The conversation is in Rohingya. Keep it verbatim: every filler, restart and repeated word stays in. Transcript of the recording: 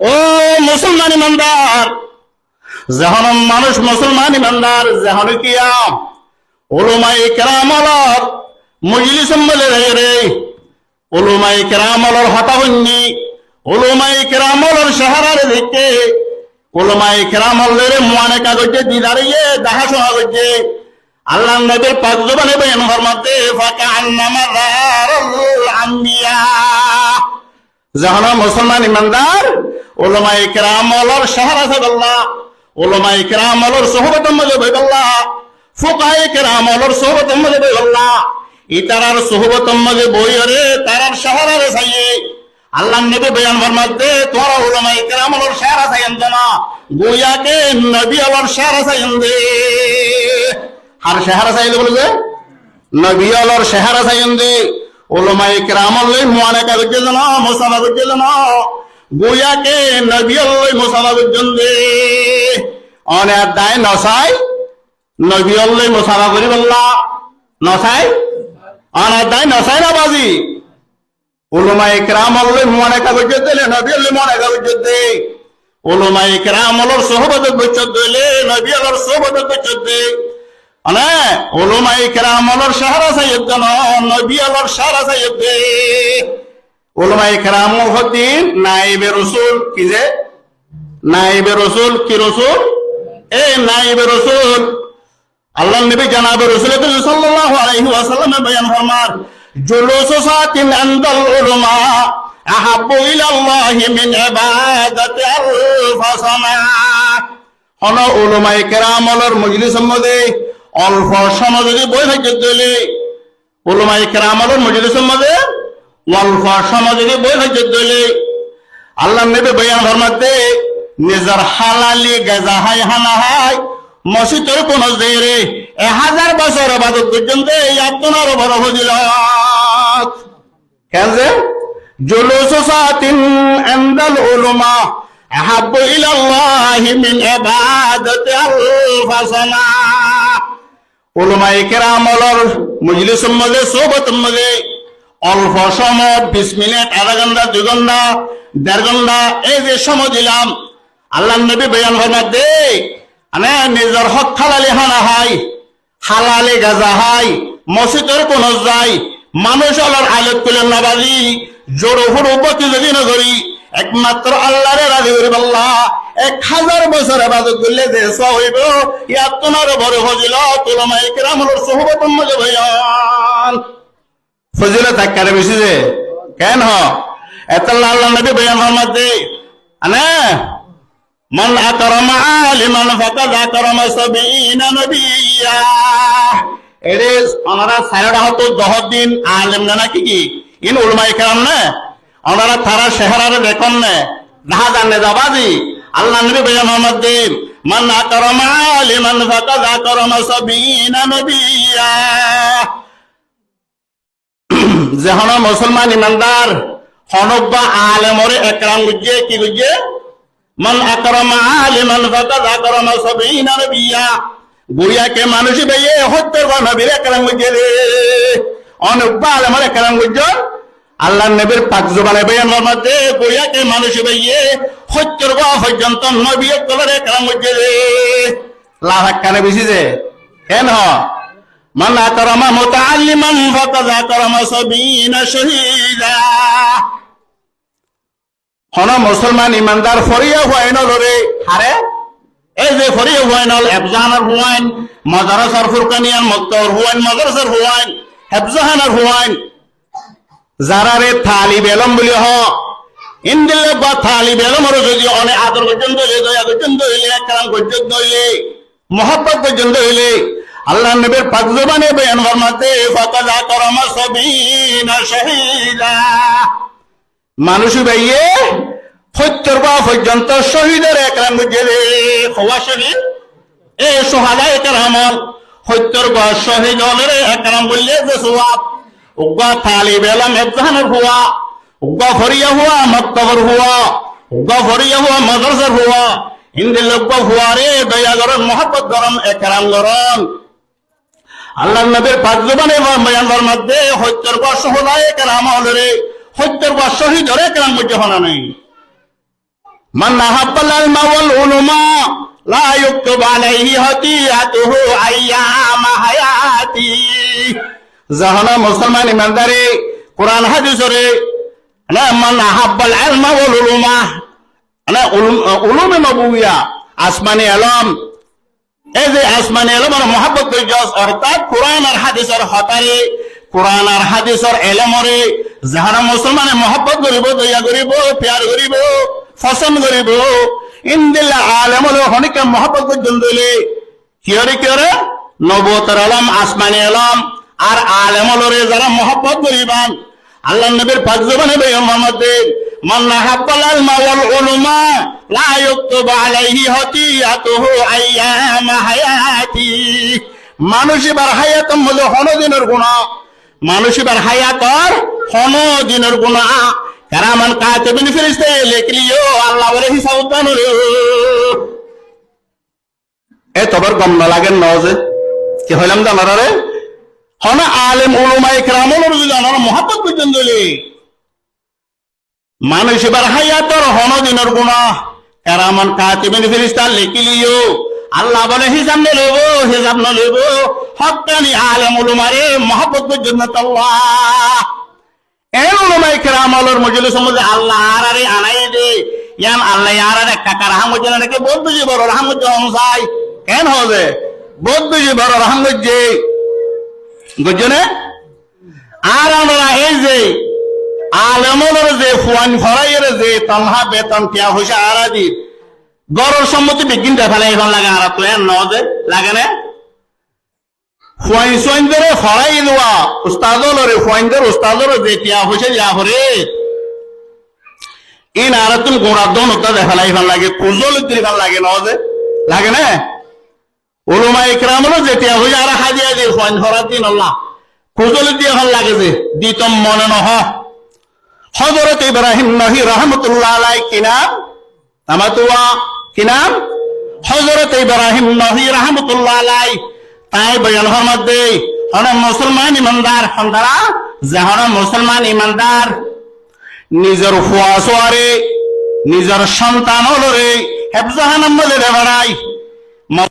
Ó musolman imandar, zehón manúic musolman imandar, zehón kiya ulamaye keram ólor mojlisor mazé zaiyóre, ulamaye keram ólor hotá fúinné, ulamaye keram ólor céhara re deikké, ulamaye keram óllore muaneka goijjé, didare dehá cúna goijjé. Allar nobir pak zubane boyan formaddé, "Fakaannama zaral anbiya." Zehón musolman imandar ulamaye keram ólor céhara saibolla, ulamaye keram ólor suhbotor mazé boibolla, fukahaye keram ólor suhbotor mazé boibolla, itarar suhbotor mazé boiyóre tarar céhara re saiyé. Allar nobi boyan formaddé, tuáñra ulamaye keram ólor céhara saiyón de no, goya ke nobi ólor céhara saiyón de. Har céhara saiyón de bole de? Nobi ólor céhara saiyón de. Ulamaye keram ólloi muaneka goijjé de no, musafa goijjé de no, goya ke nobi ólloi musafa goijjón de. One ar dai nosai nobi ólloi musafa goríbolla? Nosai? One ar dai nosai na bazi? Ulamaye keram ólloi muaneka goijjó de óile nobi ólloi muaneka goijjó de. Ulamaye keram ólor suhbotot boiccó de óile nobi ólor suhbotot boiccó de. Mane ulamaye keram ólor céhara saiyó de no, nobi ólor céhara saiyó de. Ulamaye keram ókkol hoddin naibe rosul, ki ze? Naibe rosul, ki rosul? E naibe rosul. Allar nobi janabe Rosul Akram sallallahu alaihi wasallame boyan formar, "Julusu saatin indal ulama ahabbu ilallahi min ibadati alfa sana." Hono ulamaye keram ólor mojlisor mazé olfo cómot zodi boi faijjó de óile, ulamaye keram ólor mojlisor mazé olfo cómot zodi boi faijjó de óile, Allar nobi boyan formaddé, nizor halali gaza hái, hána hái, mosjidor kunot zaiyóre ek házar bosór ebadot goijjón de, yattún aró boro fozilot. Ken ze? "Julusu saatin indal ulama ahabbu ilallahi min ibadati alfa sana." Ulamaye keram ólor mojlisor mazé, suhbotor mazé olfo cómot, bic minit, adá gonta, dui gonta, der gonta, ei ze cómot dilam, Allar nobi boyan formaddé, mane nizor hók halali hána hái, halali gaza hái, mosjidor kunot zai, manúic ólor ailot kule no bazi, zuru furu bókti zodi no gorí, ekmatro Allare razi goríbolla ek házar bosór ebadot goille ze sowab óibo, yattún aró boro fozilot ulamaye keram ólor suhbotor mazé boyan. Fozilot ekkere beci ze. Ken ho? Etolla Allar nobi boyan formaddé, mane, "Man akrama aliman faqad akrama sab'ina nabiyya." Ere, onora sairó dahóttu dohór din alem na, na ki ki? In ulamaye keram ne? Onora tarar céhara re dekón ne? Dahá zar ne za bazi? Allar nobi boyan formaddé, "Man akrama aliman faqad akrama sab'ina nabiyya." Ze hono musolman imandar honó uggwá alemore ekram goijjé, ki goijjé? "Man akrama aliman faqad akrama sab'ina nabiyya." Goya ke manúic íbaye hóttor uggwá nobire ekram goijjé de. One uggwá alemore ekram goijjón. Allar nobir pak zubane boyan formaddé, goya ke manúic íbaye hóttor uggwá foijjonto nobi ókkolore ekram goijjé de. Laf ekkán beci ze. Ken ho? "Man akrama mutaalliman faqad akrama sab'ina shahida." Hono musolman imandáre foriya fuain ólore, hare? Ei ze foriya fuain ól, hefzohánor fuain, modorasar, furkaniyan, moktofor fuain, modorasar fuain, hefzohánor fuain, zarare talib elom buli ho, indilla ba talib elomore zodi one ador goijjón de óile, doya goijjón de óile, ekram goijjón de óile, muhabbot goijjón de óile, Allar nobir pak zubane boyan formaddé, "Faqad akrama sab'ina shahida." Manúic íbaye hóttor uggwá foijjonto cóhidore ekram goijjé de. Houwá cóhid? E cóhadaye keram ól, hóttor uggwá cóhid ólore ekram goille ze sowab, uggwá talib elom, hefzohánor fua, uggwá foriya fua, moktofor fua, uggwá foriya fua, modorasar fua, indilla uggwá fuare doya goron, muhabbot goron, ekram goron. Allar nobir pak zubane boyan formaddé, hóttor uggwá cóhadaye keram ólore, hóttor uggwá cóhidore ekram goijjé, hona nai? من أحب العلم والعلماء لا يكتب عليه خطيئته أيام حياته. Ze honó musolman imandare Kuran hádisore, mane, من أحب العلم والعلماء, mane, ulum-, ulume nubuwiya, asmani elóm, e ze asmani elómore muhábbot goijjós, ortát Kuran ar hádisor hotáre, Kuran ar hádisor elómore, ze honó musolmane muhábbot goríbo, doya goríbo, piyar goríbo, fosón goríbo, endilla alem ókkole honíkka muhábbot goijjón dóile, kiyóre, kiyóre? Nubuwotor elóm, asmani elóm, ar alem ókkolore zará muhábbot goríban, Allar nobir pak zubane beyan formaiye, من أحب العلم والعلماء لا يكتب عليه خطيئته أيام حياته. Manúic íbar háyator modde honó dinor guná, manúic íbar háyator honó dinor guná, kiraman katibin fírista ye lekíle yó Allah bóle hísab no loibo. E tobár gom no lager né ze? Ki hoilam zano re? Honó alem ulamaye keram ókkolore zodi onora muhábbot goijjón dóile, manúic íbar háyator honó dinor guná kiraman katibin fírista lekíle yó Allah bóle hísab no loibo, hísab no loibo. Hókkani alem ulamare muhábbot goijjón dóilla. En ulamaye keram ókkolor mojlisor modde Allah añárare anaiye de, yián Allah ye añárare ekka ekka rahám goijjé né, naki bout beci boro rahám goijjé, hom sai? Ken hoó ze? Bout beci boro rahám goijjé. Goijjé né? Ar añára ei ze alem ókkolore ze fuain foraiyóre ze tonha beton tiañ foicá añára dir, góror sompotti beggín de félai fán lage, añárattú en no ze, lage né? Fuain suaindóre forai duwa, ustad ókkolore, fuaindór ustad ókkolore ze tiañ foicá diya foré, ín añárattún guñçar dónottá de félai fán lage, kuzólit di fán lage, no ze? Lage né? Ulamaye keram ókkole ze tiañ foicá añára hadiya dir fuain forar dinolla, kuzólit di fán lage ze, ditom mone no hoó. Hozorot Ibrahim Nohi rahmatullah alai ki nam? Namatuwa ki nam? Hozorot Ibrahim Nohi rahmatullah alai, tañí boyan formaidde, honó musolman imandar, hondara, ze honó musolman imandar nizor fua suare, nizor sontan ókkolore hefzohánat modde de forai,